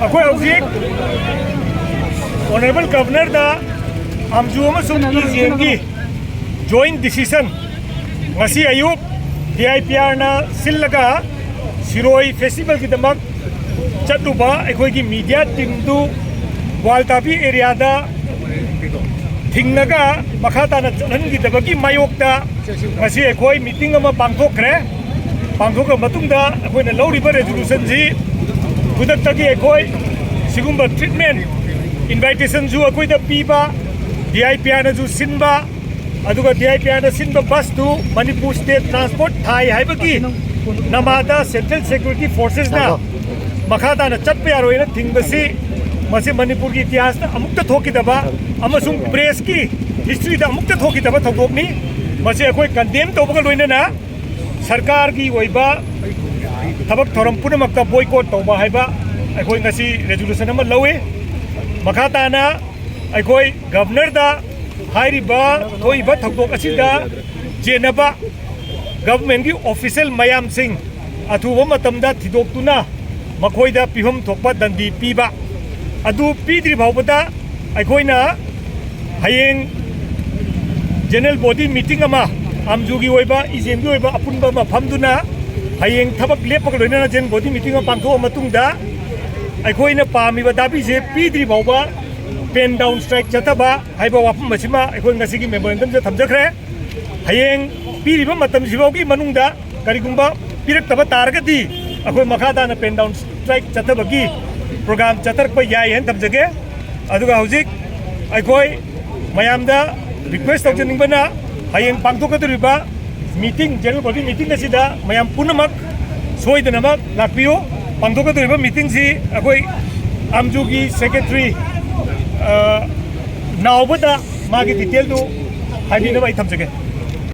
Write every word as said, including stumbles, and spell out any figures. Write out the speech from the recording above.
ꯑꯩꯈꯣꯏ ꯍꯧꯖꯤꯛ Honourable Governorꯗ ꯑꯥꯝꯖꯨ ꯑꯃꯁꯨꯡ ꯏ ꯖꯤ ꯑꯦꯝꯒꯤ joint decision ꯉꯁꯤ ꯑꯌꯨꯛ ꯗꯤ ꯑꯥꯏ ꯄꯤ ꯑꯥꯔꯅ ꯁꯤꯜꯂꯒ ꯁꯤꯔꯣꯏ festivalꯒꯤꯗꯃꯛ ꯆꯠꯂꯨꯕ ꯑꯩꯈꯣꯏꯒꯤ media teamꯗꯨ ꯒ꯭ꯋꯥꯜꯇꯥꯕꯤ areaꯗ ꯊꯤꯡꯉꯒ ꯃꯈꯥ ꯇꯥꯅ ꯆꯠꯍꯟꯈꯤꯗꯕꯒꯤ ꯃꯥꯌꯣꯛꯇ ꯉꯁꯤ ꯑꯩꯈꯣꯏ meeting ꯑꯃ ꯄꯥꯡꯊꯣꯛꯈ꯭ꯔꯦ꯫ ꯄꯥꯡꯊꯣꯛꯈ꯭ꯔ ꯃꯇꯨꯡꯗ ꯑꯩꯈꯣꯏꯅ ꯂꯧꯔꯤꯕ resolutionꯁꯤ ꯈꯨꯗꯛꯇꯒꯤ ꯑꯩꯈꯣꯏ ꯁꯤꯒꯨꯝꯕ treatment invitationꯁꯨ ꯑꯩꯈꯣꯏꯗ ꯄꯤꯕ, ꯗꯤ ꯑꯥꯏ ꯄꯤ ꯑꯥꯔꯅꯁꯨ ꯁꯤꯟꯕ, ꯑꯗꯨꯒ ꯗꯤ ꯑꯥꯏ ꯄꯤ ꯑꯥꯔꯅ ꯁꯤꯟꯕ busꯇꯨ ꯃꯅꯤꯄꯨꯔ state transport ꯊꯥꯏ ꯍꯥꯏꯕꯒꯤ ꯅꯃꯥꯗ central security forcesꯅ ꯃꯈꯥ ꯇꯥꯅ ꯆꯠꯄ ꯌꯥꯔꯣꯏꯅ ꯊꯤꯡꯕꯁꯤ, ꯃꯁꯤ ꯃꯅꯤꯄꯨꯔꯒꯤ ꯏꯇꯤꯍꯥꯁꯇ ꯑꯃꯨꯛꯇ ꯊꯣꯛꯈꯤꯗꯕ ꯑꯃꯁꯨꯡ pressꯀꯤ historyꯗ ꯑꯃꯨꯛꯇ ꯊꯣꯛꯈꯤꯗꯕ ꯊꯧꯗꯣꯛꯅꯤ꯫ ꯃꯁꯤ ꯑꯩꯈꯣꯏ condemn ꯇꯧꯕꯒ ꯂꯣꯏꯅꯅ ꯁꯔꯀꯥꯔꯒꯤ ꯑꯣꯏꯕ ꯊꯕꯛ ꯊꯧꯔꯝ ꯄꯨꯝꯅꯃꯛꯇ boycott ꯇꯧꯕ ꯍꯥꯏꯕ ꯑꯩꯈꯣꯏ ꯉꯁꯤ resolution ꯑꯃ ꯂꯧꯏ꯫ ꯃꯈꯥ ꯇꯥꯅ ꯑꯩꯈꯣꯏ Governorꯗ ꯍꯥꯏꯔꯤꯕ ꯊꯣꯛꯏꯕ ꯊꯧꯗꯣꯛ ꯑꯁꯤꯗ ꯆꯦꯟꯅꯕ governmentꯀꯤ official ꯃꯌꯥꯝꯁꯤꯡ ꯑꯊꯨꯕ ꯃꯇꯝꯗ ꯊꯤꯗꯣꯛꯇꯨꯅ ꯃꯈꯣꯏꯗ ꯄꯤꯐꯝ ꯊꯣꯛꯄ ꯗꯟꯗꯤ ꯄꯤꯕ ꯑꯗꯨ ꯄꯤꯗ꯭ꯔꯤ ꯐꯥꯎꯕꯗ ꯑꯩꯈꯣꯏꯅ ꯍꯌꯦꯡ general body meeting ꯑꯃ, ꯑꯥꯝꯖꯨꯒꯤ ꯑꯣꯏꯕ, ꯏ ꯖꯤ ꯑꯦꯝꯒꯤ ꯑꯣꯏꯕ ꯑꯄꯨꯟꯕ ꯑꯃ ꯐꯝꯗꯨꯅ ꯍꯌꯦꯡ ꯊꯕꯛ ꯂꯦꯞꯄꯒ ꯂꯣꯏꯅꯅ general body meeting ꯑꯃ ꯄꯥꯡꯊꯣꯛꯑ ꯃꯇꯨꯡꯗ ꯑꯩꯈꯣꯏꯅ ꯄꯥꯝꯃꯤꯕ ꯗꯥꯕꯤꯁꯦ ꯄꯤꯗ꯭ꯔꯤ ꯐꯥꯎꯕ pen down strike ꯆꯠꯊꯕ ꯍꯥꯏꯕ ꯋꯥꯐꯝ ꯑꯁꯤꯃ ꯑꯩꯈꯣꯏ ꯉꯁꯤꯒꯤ memorandumꯗ ꯊꯝꯖꯈ꯭ꯔꯦ꯫ ꯍꯌꯦꯡ ꯄꯤꯔꯤꯕ ꯃꯇꯝꯁꯤꯐꯥꯎꯒꯤ ꯃꯅꯨꯡꯗ ꯀꯔꯤꯒꯨꯝꯕ ꯄꯤꯔꯛꯇꯕ ꯇꯥꯔꯒꯗꯤ ꯑꯩꯈꯣꯏ ꯃꯈꯥ ꯇꯥꯅ pen down strike ꯆꯠꯊꯕꯒꯤ program ꯆꯠꯊꯔꯛꯄ ꯌꯥꯏ ꯍꯥꯏꯅ ꯊꯝꯖꯒꯦ꯫ ꯑꯗꯨꯒ ꯍꯧꯖꯤꯛ ꯑꯩꯈꯣꯏ ꯃꯌꯥꯝꯗ request ꯇꯧꯖꯅꯤꯡꯕꯅ, ꯍꯌꯦꯡ ꯄꯥꯡꯊꯣꯛꯀꯗꯧꯔꯤꯕ meeting, general body meeting ꯑꯁꯤꯗ ꯃꯌꯥꯝ ꯄꯨꯝꯅꯃꯛ ꯁꯣꯏꯗꯅꯃꯛ ꯂꯥꯛꯄꯤꯌꯨ꯫ ꯄꯥꯡꯊꯣꯛꯀꯗꯧꯔꯤꯕ meetingꯁꯤ ꯑꯩꯈꯣꯏ ꯑꯥꯝꯖꯨꯒꯤ secretary, ꯑ, ꯅꯥꯎꯕꯗ ꯃꯥꯒꯤ detailꯗꯨ ꯍꯥꯏꯕꯤꯅꯕ ꯑꯩ ꯊꯝꯖꯒꯦ꯫